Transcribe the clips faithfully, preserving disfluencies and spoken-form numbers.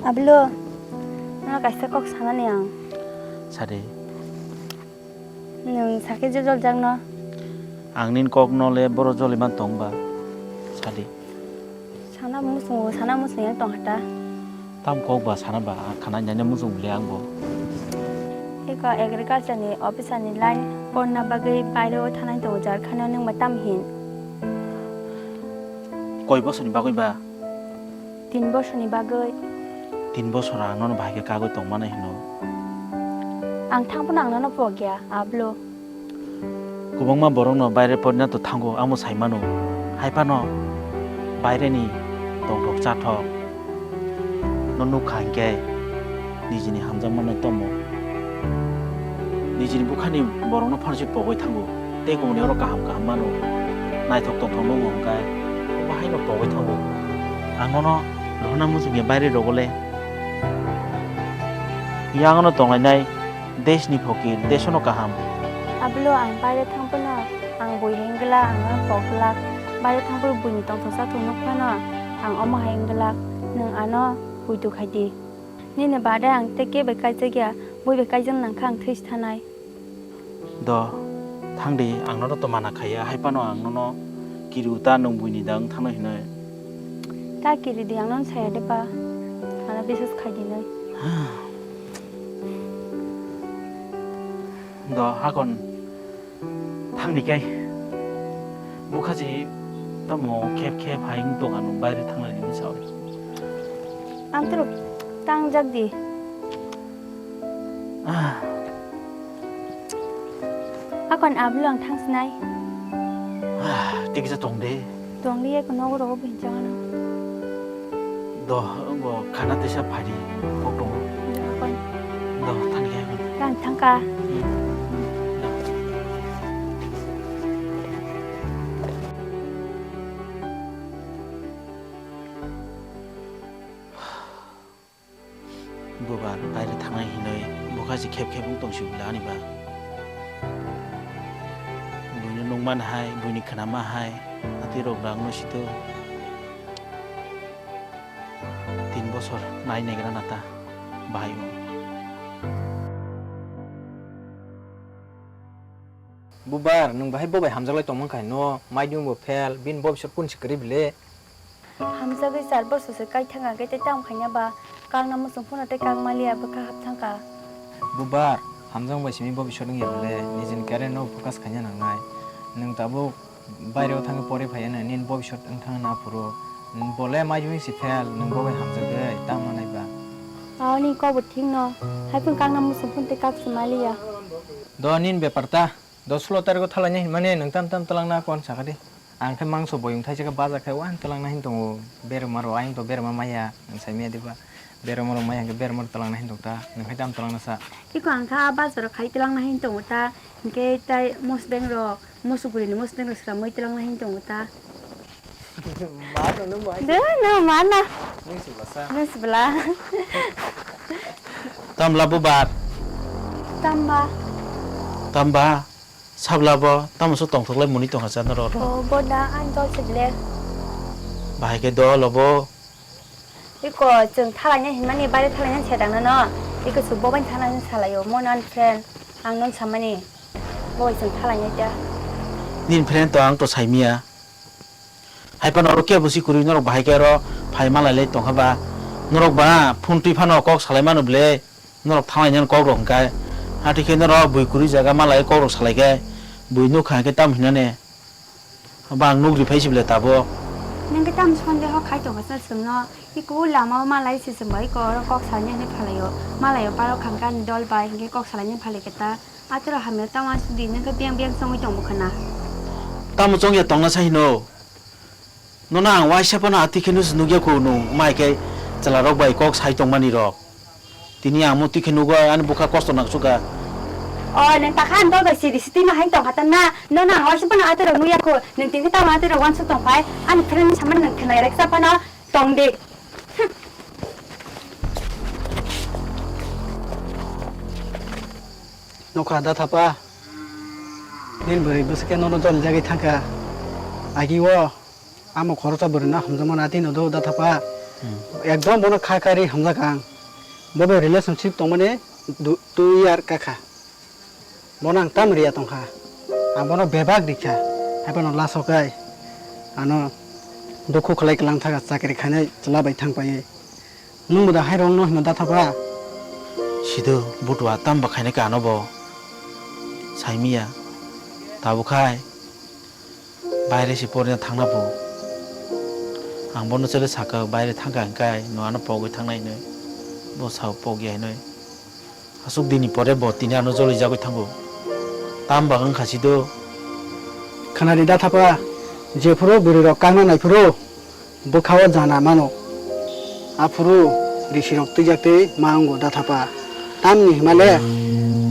Ablo, nono kaisa kok sanani ang. Sadi. Nwng sakhe je joljakno? Ang nini kokno le boro joliman tong ba? Sadi. Sana muchungo, sana muchung yang tong hata. Tam kok ba sana ba, khana nanya muchung le ang bo. Eka agriculture ni officer ni line porna bagwi baireo thanai tongo, jar khana nwng ba tam hin? Koi bosor ni bagwi ba? Tin bosor ni bagwi. Tin bosor ang nono bahai khe kagwi tong mano hino. Ang thang phano ang nono pok ya, ablo. Kwbangma borokno baire porina to thango, amo sai mano. Hai phano baireni tongthok chathok no nukha hinkhe nijini hamjakmano tomo. Nijini bukhani borokno phano se pogwi thango. Tei kubuni oro kaham kaham mano. Naithok tongthok nukgo hinkhe obo haino pogwi thango. Ang nono rohorna muchungya baire rogo le. Yang ano tonglainai. Desh ni phokir, desh no kaham. Ablo ang baire thang phano, ang bui hai wngla, ang no pok glak. Baire thang phano bui ni tongthok chathok nuk phano, ang omo hai wngla. Nwng ano puitu khai di. Nini bade ang tei kebo bai kaijak ya, bui bai kaijak nang kha ang thwi si thanai. Do, thang di, ang nono to mana khaiya, hai phano ang nono kiriu ta nwng bui ni da wng thangno hinoi. Ta kiri di, ang nono saya de ba, ano biswas khai di noi. Do, hakon thangni kai. Bukha si tamo khep khep hai wng tong ano baire thanglai ni sao. Ang tro tang jak di. Ah. Hakon ablo ang thang sinai. Ah, tik sa tong de. Tong di ek nogo rogo bini jagano. Do, bo khana tesa phari kok tongo. Hakon. Do, thani khe hakon. Kang thangka. Hmm. Do. Bubar baire thangnai hinwi bukha se khep khep wng tong si bwla ani ba. Buino nukman hai, buini khnama hai, atwi rok rang no sito. Tin bosor nai negra nata bahai o. Bubar, nwng bahai bo bai hamjaklai tongmang khai no, maidung bo fail, bini bobisot kun si kwrwi bile. Hamjagwi char bosor se kai thang khe tei tamo khaina ba, kangna muchung phano tei kang maliya bwkha hap thang kha. Bubar, hamjak bai simi bobisot wngya bile, nijini career no focus khaina nangnai. Nwng tabuk baireo thangwi porwi phaiya nini bobisot wng thang na phuru. Bole maidung si fail, nwng bo bai hamjagwi tamo nai ba. Ani kok bo thik no, hai phung kangna muchung phano tei kak si maliya. Do nini bepar ta. Do sulo tariko thalaina hinmani nwng tam tam twlangna kon sakadi. Ang khe mangso boyong thaisa khe baja khe uan twlangna hin tongo. Berma rok ayang to berma maya nwng sai maya diba. Berma rok maya hwnkhe berma rok twlangna hin tong ta. Nwng khe tam twlangna sa. Iko ang kha bazaro khai twlangna hin tongo ta. Hwnkhe tai mosdeng rok, mosuguri ni mosdeng rok swlamwi twlangna hin tongo ta. Ma no nung bo hai. De, no, ma na. Nung si bwla sa. Nung si bwla. Tamla bo bar. Tamba. Tamba. Sabla bo tamo so tongthok lai muni tongha cha norok. Oh, bo da, ang dol se ble. Bahai khe dol obo. Iko chwng thalaina hinmani, baire thalaina se dang no. Iko su bo bai thalaina salaio, mo non friend. Ang non samani. Bo bai chwng thalaina ta. Nin friend to ang to saimia. Hai phano oro kebo si kwrwi norok bahai khe oro phai malai lai tongkha ba, norok ba phone twi phano kok salai mano ble, norok thanglai nani kok rok hwnkhe, hati khe norok bui kwrwi jaga malai kok rok salai khe bui nukha hwnkhe tamo hinani ba ang nukri phai si ble tabuk. Nwng khe tamo sondeho khai tongkha sa chwngno, iko lama o malai se chwng bai iko oro kok salai nani phalaio, malai o parok khangkha ani dol bai hwnkhe kok salai nani phalai khe ta. Atwrok hamya tamo sudi nwng khe biyang biyang chongwi tong bwkha na? Tamo chongya tongna sai hino? Nono ang waisa phano atwi khe nusu nukya kho nwng mai khe chwla rok bai kok sai tongmani rok. Tini ang mo twi khe nugo ani bwkha kosto nang suka. O nwng takha ang dol bai sidi sidi ma hai tong kha ta na? Nono ang waisa phano atwrok nukya kho nwng tini khe tamo atwrok wansuk tong phai ani friend samani nwng khwnai reksa phano tong di. Nokha da thapa. Nini bwrwi bwswk khe nono joli jagwi thangkha. Agi o amo khoroksa bwrwino hamjakmano atwi no do da thapa. Hmm. Ekdom bono kha kha ri hamjak ang. Bo bai relationship tongmani du-, two year kakha. Bono ang tam riya tongkha. Ang bono bebak rikha. Haiphano last o kai ano dukhu khlai kwlang thaka chakri khainai chwla bai thang paiwi. Nwng bo da hai rokno hino da thapa? Sido butua tam ba khainai kha ano bo. Saimiya. Tabuk khai. Baire se porina thangna phu. Ang bono chwle sakha, baire thangkha hwnkhe no ano pogwi thangnai hinwi. Bo sao pogya hinwi. Aswk dini pore bo tini ano joli jagwi thango. Tam bagwng kha si do. Khwnadi da thapa, jephuru bwrwirok kakna naiphuru. Bwkha-o jana mano. Aphuru risirok twijak twi ma wngo da thapa. Tamni hima le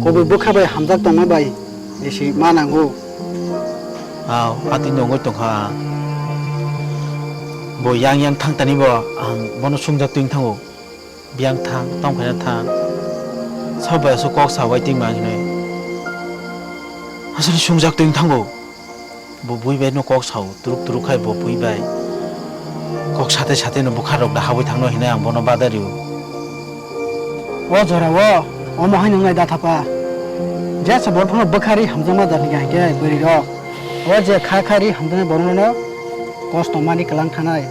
kubui bwkha bai hamjak tongma bai risi ma nango. Aw, atwi nungwi tongkha. Bo yang yang thang tani bo ang bono sungjak twi thango. Biyang thang, tong khaina thang. Sabo bai aswk kok sa waiting ma hinwi. Aswk sungjak twi thango. Bo bui bai no kok sao, turuk turuk khai bo bui bai. Kok sate sate no bwkha rok da habwi thangno hinwi ang bono bada rio. O jora o, omo hai nwngnai da thapa. Jesa borok phano bwkha ri hamjakma da hinga hingke bwrwi rok. O je kha kha ri hamjaknai borok no kosto mani kwlang thanai.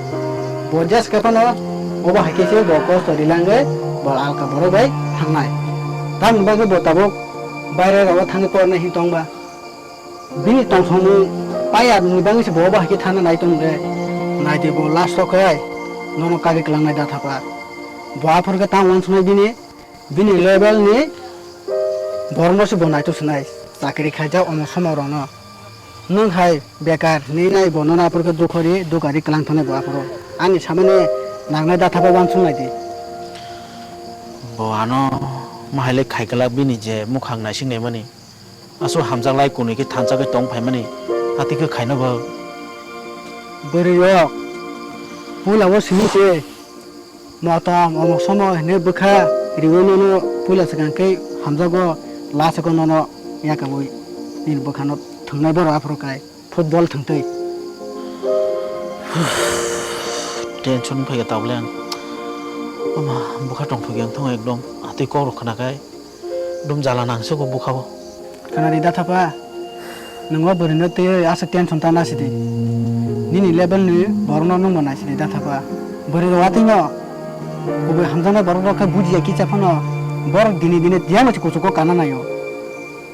Bo jesa khe phano obo hai khe se bo kosto rilangwi bo alka borok bai thangnai. Tamni bagwi bo tabuk baire rogo thangwi pornai hin tongba. Bini tongthokmung payarni bagwi se bo bahai khe thana nai tong de. Nai de bo last o khe nono kagwi kwlangnai da thapa. Bo aphuru khe tamo uansuknai bini, bini level ni borokno se bo naitok sinai. Chakri khaijak omo somo rokno. Nwng hai bekar hinwi nai bo nono aphuru khe dukho ri, dukha ri kwlang thangwi bo aphuru. Ani samani nangnai da thapa uansuknai di. Bo ano mahailai khai kwlak bini je mukhang naising naimani. Aswk hamjaklai kunui khe thansa khe tong phaimani, atwi khe khaina bo. Bwrwi rok, puila o simi se, motom, omok somo hinwi bwkha riwi nono puila swkang khe hamjago, last o nono yakaui nini bwkhano thwngnai borok aphuru kai football thwngtwi. Tension phai kha tabuk le ang. Ama bwkha tongthok yang thung ekdom atwi kok rok khna kai. Dum jala nangsugo bwkhao. Khwnadi da thapa, nwng o bwrwino twiwi aswk tension ta nasidi. Nini level ni borokno nwngbo naisidi da thapa. Bwrwi rok atwino kubui hamjaknai borok rok khe bujiya kisa phano borok dini dini tiyama se kuchugo kana naio.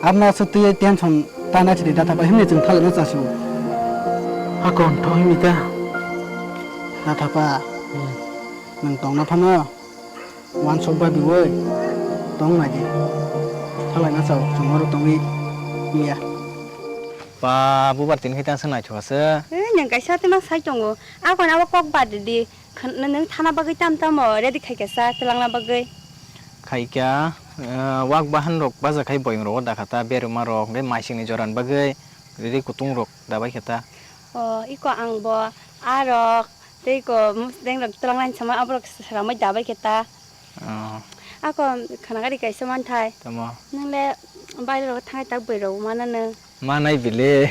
Abno aswk twiwi tension ta nasidi da thapa himni chwng thalai no chasio. Hakon tho himni ta. Da thapa, nwng tongna phano. Uansuk bai biwi tong nai di. Thalai na chao, chwng oro tongwi ya. Ba, bubar tini khai tang se naithok se. Eh, nwng kaisa tei ma sai tongo. Akon abo kok bad di. Khn-, nwng thana bagwi tam tamo ready khai kha sa, twlangna bagwi. Khai kha, eh, wak bahan rok baja khai boyong rogo da kha ta, berma rok, hwnkhe maising ni joran bagwi riri kutung rok da bai kha ta. O, iko ang bo arok Tei ko musdeng rok twlang lain sama aborok sramwi dabai khe ta. Oh. Ako khana gari kaisa manthai. Tamo. Nang le baire rok thangai tak bwrwi rok mana nang. Manai bile.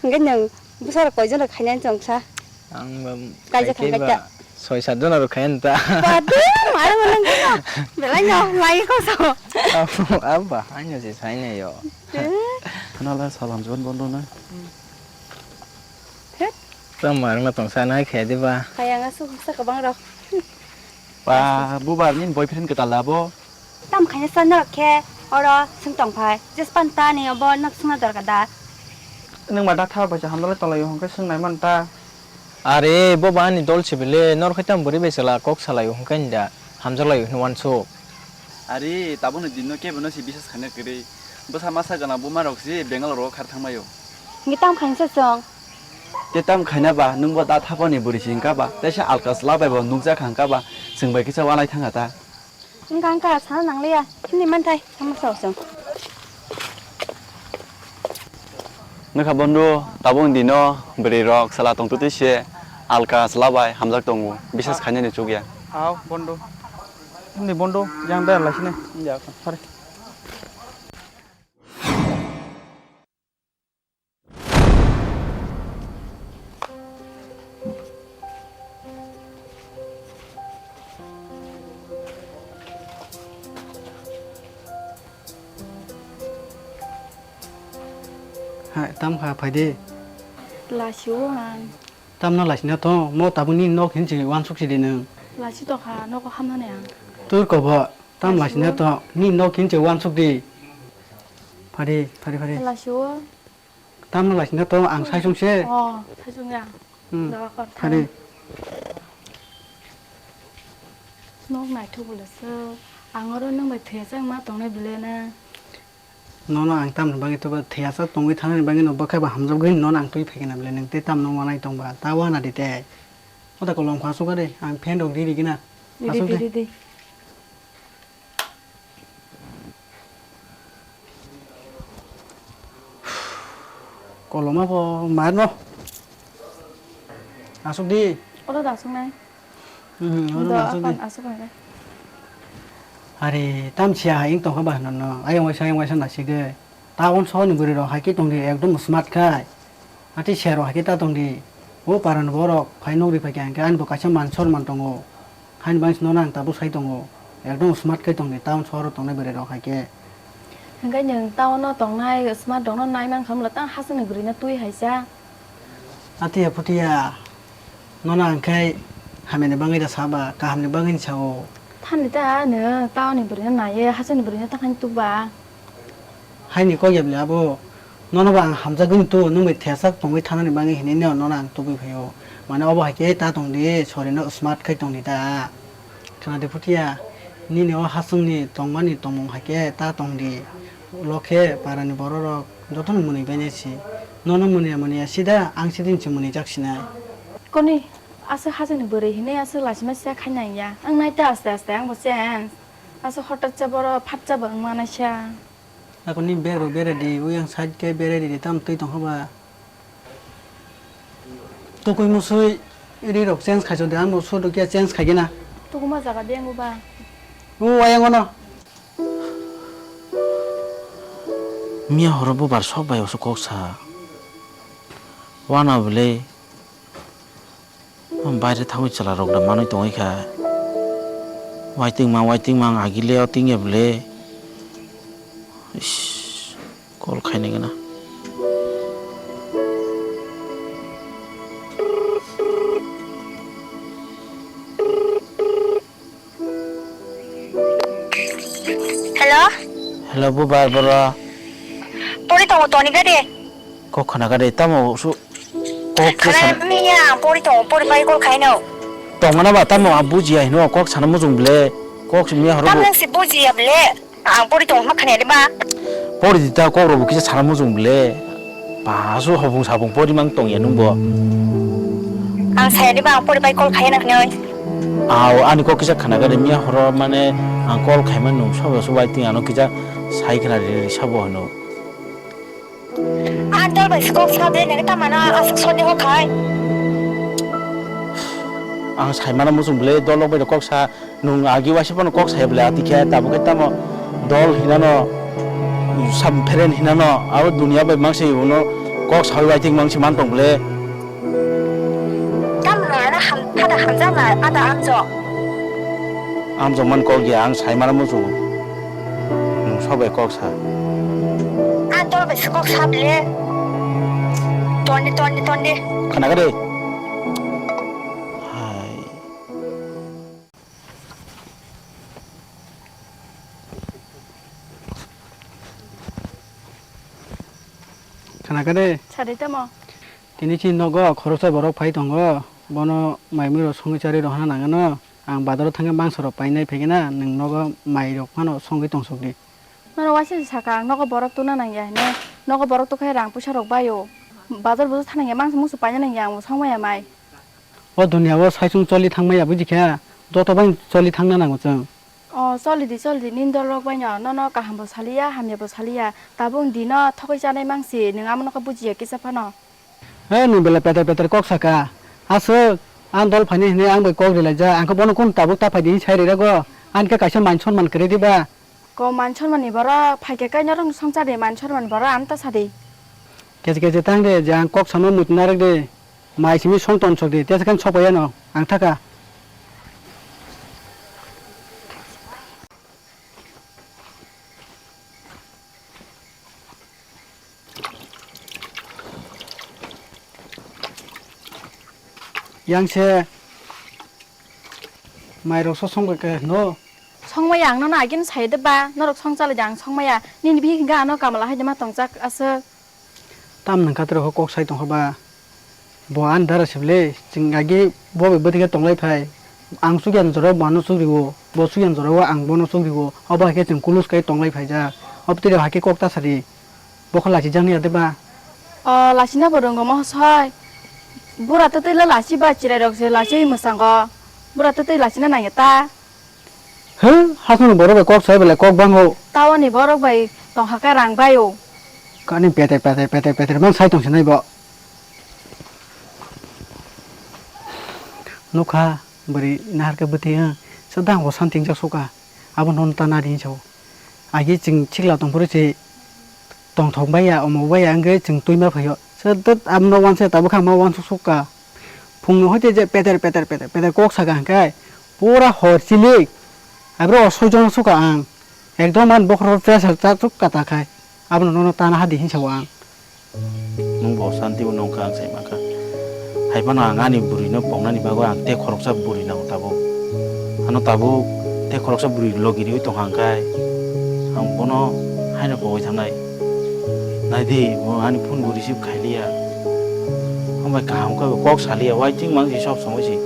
Hingke nang bwsa rok koi jona khainani chongsa. Ang ba kaija thang kaija. Soi sat jona rok khayan ta. Padu, mara manang kano. Belai no, lai ko so. Abo, abo, hanya si saine yo. Eh? Khana la salam jon bondo na. Hmm. Hit. Tamo arwngno tongsa nai khe diba? Kaya nga su sa kwbang rok. Ba, bubar nini boyfriend kwtal da bo? Tam khaina sa norok khe oro swng tong phai. Jespan ta ni obo nok swngna dorkar da. Nwng ba da tha bai cha hamdalai tong lai hwnkhe swng nai man ta. Are, bo ba ani dol sibile, nor khai tam bwrwi bai chwla kok salai hwnkhe da hamjak lai hwnwi uansuk. Ari, tabukni dinno kebono se bisas khaina kwrwi. Bwsa masa gana buma rok se Bangalore o khar thangmaio. Hingke tam khainsa chwng? Te tam khaina ba, nwng bo da thapani bwrwi se hingka ba, teisa alka chwla bai bo nukjak kha hingka ba, chwng bai kisa wanai thangkha ta. Hingka hingka sana nangliya, himni manthai, sama sao chwng. Nokha bondhu, tabuk dino bwrwi rok chwla tongtwtwi se alka chwla bai hamjak tongo, bisas khainani chukya. Aw bondhu, himni bondhu, yang ber lai sini. Sari. Hai, tam kha, phai di. Lasi o ang. Tam no lasi na to, mo tabuk ni nok hin si wansuk si di nung. Lasi to kha, nogo hamnani ang. Tur ko bo, tam lasi lasi na o. To, ni nok hin si wansuk di. Phari, phari, phari. Lasi o. Tam no lasi na to, ang sai sung se. Oh, sai sung ya. Hmm. Dawa kor Phari. Nok naithok bole se. Ang oro nung bai thwiya chang ma tongnai bele na. Nono ang tamni bagwi tuba thwiyasa tongwi thanani bagwi no bwkha ba hamjakgwi nono ang twi phaikhe na bwle nwng tei tamno wanai tongba ta wana di tei. Ota kolom kha asuk de ang fan rok di rigi na. Di, di, asuk di, de. Di, di. Koloma bo mar no. Asuk di. Olo da asuk nai. Hmm, oro Do, na asuk apan di. Asuk nai. Are, tam siya hai tongkha ba no no. Ayang waisa, ayang waisa na sik de. Town sohor ni bwrwi rok hai khe tong di ekdom smart khai. Ati sero hai khe ta tong di. O para ni borok phai nugri phai khe ang khe ani bo kaisa man sor man tongo. Haini bagwi no ang tabuk sai tongo. Ekdom smart khai tong di town sohor o tongnai bwrwi rok hai khe. Hwnkhe nwng town o tongnai smart rok no nai mankha molo tang hachwk ni bwrwi no twi hai cha. Atiya putiya, nono ang khai hamyani bagwi da saba, kahamni bagwi ni sao. Thani ta nwng town ni bwrwi no naiye, hachwk ni bwrwi no ta khaini tukba. Haini kok ya bwle abo, nono bo ang hamjagwi ni tu, nwng bai thesa tongwi thanani bagwi hinwi no, nono ang tubui phaio. Mane obo hai khe ta tong di, sori no smart khai tong di ta. Khna de putiya, nini o hachwk ni tongmani tongmung hai khe ta tong di. Ulo khe para ni borok rok. Jotono mwnwi bainai si. Nono mwnwi ya mwnwi ya sida ang sidin se mwnwi jak sinai. Koni, aswk hachwk ni bwrwi hinwi aswk lachima siya khaina ya. Ang nai ta aste aste ang bo change. Aswk hotat cha boro phat cha bo wng manaisa. Ako ni bag rok berai di, wi ang side khe berai di, tam twi tong haba. Tukui musui ri rok change khai chodi, ang bo sudu khe change khai gina. Tukuma jaga beng uba. O ayang ono. Miya horo bubar sok bai oso kok sa. Wana bwle. Baire thangwi chwla rok da manwi tongwi kha. Waiting mang, waiting mang, agile o tingya bwle. Ish, call khainai gana. Hello? Hello, bubar boro. Pori tongo toni gade. Kok khana gade, tamo su, kok khe khana sana miya, ang pori tongo, pori pai kol khaino. Tongmana ba, tamo ang bujiya hino, kok sana mujung ble. Kok si miya horo. Tamnang si bujiya ble. Ang pori tongo ma khana de ba. Pori dita kok robo kisa sana mujung ble. Ba, su hobung sabung pori mang tongya nungbo. Ang saya de ba, ang pori pai kol khaya na khnoi. Aw, ani kok kisa khana gade miya horo mane ang call khaima nung sabo su waiting ano kisa sai khna ri ri sabo hino. Ang dol bai kok sa de nang ta mana asuk soni ho khai. Ang sai mana musung ble dol bai kok sa nung agi waisa pono kok sai ble ati khe tabo khe tamo dol hinano sam pheren hinano abo dunia bai mangsi uno kok sai waiting mangsi man tong ble. Tamni ano ham, phada hamjakna ada amjok. Amjok man kok ya, ang sai mana muchung. Nung sobai kok sa. Ang tol bai kok sa bile. Tonde, tonde, tonde. Khana gade. Hai. Khana gade. Sadi tamo. Tini chini nogo khoroksa borok phai tongo, bono mai mui rok songwi charwi rok hana nangano. Ang bazaro thangwi mangso rok painai phaikhe na, nwng nogo mai rok phano songwi tongsokdi. Norok waisa se saka, ang nogo borok tuna nangya hinwi. Nogo borok tukhe rang puisa rok baio. Bazar bwsa thang nangya, mangso musu paina nangya, ang bo songmaya mai. O duniya o saichung choli thangmaya bujikha, joto bai choli thangna nango chwng. O choli di, choli di, nini dol rok baino nono kaham bo saliya, hamya bo saliya. Tabuk dino thokwi chanai mangsi, nwng amo nokha bujiya kisa phano. He, nwng belai peter peter kok saka. Aswk, ang dol phaini hinwi ang bai kok rilaijak. Ang khe bono kunu tabuk ta phaidi hinwi sai rirago. Ani khe kaisa man sonman kwrwi diba? Ko man sonmani borok phaikhe khe norokni songchar di, man sonmani borok ano ta sadi. Keche keche tang de, je ang kok samo muitu narwk de. Mai simi song tonsok di, tesa khe sokpaiya no, ang thaka. Yang se mairok so song bai khe no. Songmaya ang nono agin sai de ba, norok song chalai de ang songmaya. Nini bihik ga ano kamala hai de ma tongjak aswk. Tam nang khatrok kok sai tong kha ba. Bo ani dara se bwle, chwng agi bo bai bwtwi khe tong lai phai. Ang chukya ni jora bo ano chukriwo, bo chukya ni jora o ang bono chukriwo. Obo hai khe chwng kulus kai tong lai phai ja. Obo twi hai khe kok ta sari. Bo khe lachi jang ya de ba. O, lachina bo rwngo mo soi. Bura twtwi le lachi ba chirai rok se lachi mwsango. Bura twtwi lachina nangya ta. He, hakhwno borok bai kok sai belai kok bango. Tawoni borok bai tongkha khe rang bai o. Kani peter peter peter peter man sai tong sinai bo. Nukha bwrwi nahar khe bwtwi, eh, sedang bo santi wngjak suka. Abo nono ta nari hinsa o. Agi chwng sikla tongphuru se tongthok baiya, omo baiya wngwi chwng twi ma phaio. Se dot abono uansa tabuk khe ang ma uansuk sukha. Phungno hoite je peter peter peter peter kok saka hwnkhe pura hor chili. Abro o soijon sukha ang. Ekdom ani bokhorok pressure chachuk kata khai. Abono nono tana hadi hinsa o ang. Nwng bo santi bo nongkha ang sai mankha. Hai phano ang ani bwrwino pongnani bagwi ang tei khoroksa bwrwi nango tabuk. Ano tabuk tei khoroksa bwrwi logi riwi tongkha hwnkhe ang bono haino pogwi thangnai. Naidi, bo ani phone bo receive khailiya. Hambai kaham khe bo kok saliya, waiting mang si sob somoi si.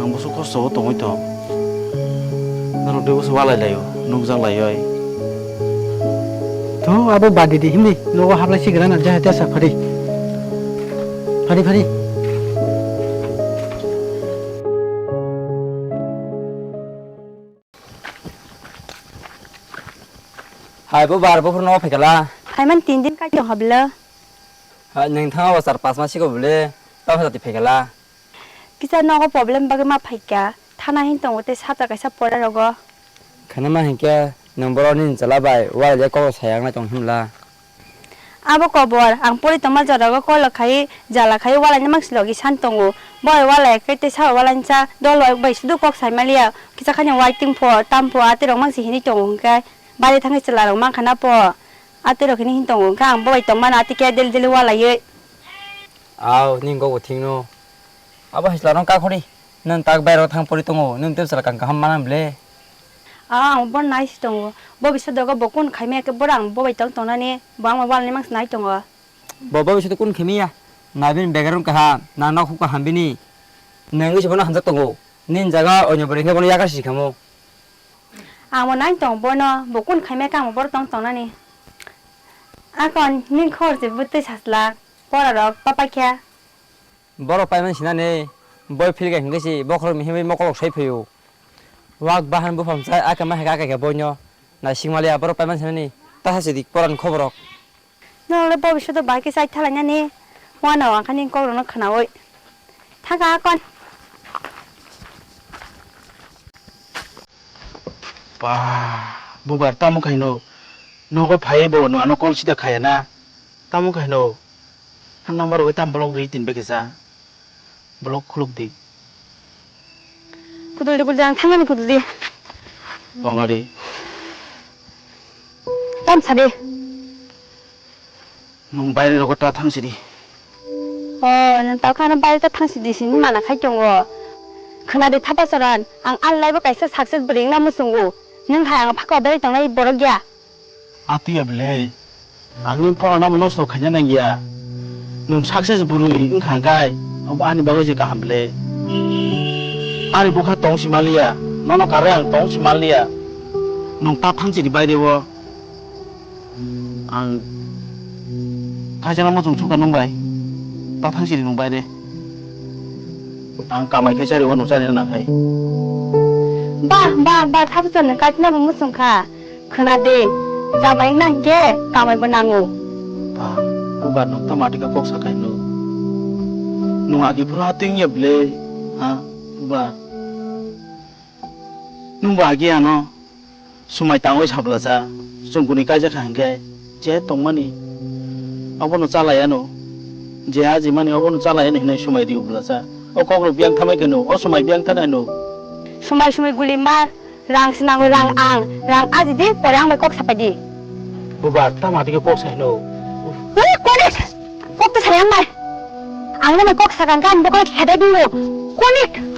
Ang boso kosto o tongwi tong. Norok de boso walai laio, nukjak laioi. To abo badi di himni, nogo hablai sigra na jaha tesa phari. Phari phari. Hai bo bar bo phuru no phaikala. Hai man tin din kai tong habla. Hai nang thang o char pas ma siko bole. Tamo sa ti phaikala. Kisa nogo problem bagwi ma phaikha. Thana hin tongo tei sata kaisa pora rogo. Khana ma hinkhe nang boro ni chala bai wal je kok sayang nai tong himla. Abo kobor, ang pori tongma jorao kolo khai, jala khai, walaini mangsi logi san tongo. Boi walai khe tei sao walainsa, dol bai sudu kok sai maliya. Kisa khani waiting pho, tam pho, atwi rok mangsi hini tongo hwnkhe. Bari thangwi chwla rok mankha na pho. Atwi rok hini hin tongo hwnkhe ang bo bai tongmano atwi khe daily daily walaiwi. Aw, nini kok bo thikno. Abo hai chwla rok kakhori. Nwng tak bai rok thang pori tongo, nwng tei chwla kang kaham mana ble. Aw, ang bo nai si tongo. Bo bisa dogo bo kun khai maya khe boro ang bo bai tong tongnani, bo ang bai walani mangsa nai tongo. Bo bo bisa kun khai maya. Na bini background kaham, na nok huk kaham bini. Nwng wngwi se bono hamjak tongo. Nini jaga onyo bwrwi khe bono yakar si khamo. Ang bo nai tongo bono, bo kun khai maya khe ang bo boro tong tongnani. Akon, nini khobor se bwtwi sasla, pora rok papai khe. Borok paiman sinani boi philga hingke si bokhorok mihimwi mokolok soi phaiyo. Wak bahan buphang chai aka ma heka aka khe boino naising maliya borok paiman sinani ta hasi dik poran khoborok. Norok le bobishoto bahai khe chai thalainani wano ang khani kokrokno khwnawi thangkha akon. Ba, bubar tamo khaino nogo phaiwi bo no ano call sida khaya na. Tamo khaino. Ang number rwgwi tamo block rwi tin beke sa. Block khuluk di. Kudul di, kudul di, ang thangmani kudul di. Bongari. Tam sa di. Nwng baire rogo ta thang sidi. O, nwng tao khano baire ta thang sidi sini mana khai tongo. Khwna di thapa choran, ang alai bo kaisa success bwrwi wngna muchungo. Nwng hai ang phakao berai tongnai borok ya. Atuya belai. Ang nwng phone no nosto khaina nangya. Nwng success bwrwi wngkha hwnkhe, abo ani bagwi je kaham belai. Ani bwkha tong si manliya, nono karwi ang tong si manliya. Nwng ta thang sidi baire o. Ang kaijakna muchung sukha nwng bai. Ta thang siri nwng bai de. Ang kamai khai chari o nwng chari na khai. Ba, ba, ba, thabo chwng kaijakna bo muchung kha. Khwna de, jamai wngna hinkhe kamai bo nango. Ba, bubar nwng ta mati kha kok sa khai nwng. Nwng agi phuru hatwi wngya bwle, ha, bubar. Nwng bo agi ano. Swmai tangwi sablasa, chwng kuni kaijak kha hinkhe, je tongmani, obono chalai ano, je ajimani, obono chalai ano hinwi swmai rio blasa. O kokrok biyang thamai khe no, o swmai biyang thanai no. Swmai swmai guli mar, rang se nango, rang ang, rang aji di, pore ang bai kok sapai di. Bubar, tamo tike kok sai no. Ui, kone, kok to sai ang bai. Ang no kok sakang kan bokol khedai bingo. Konik.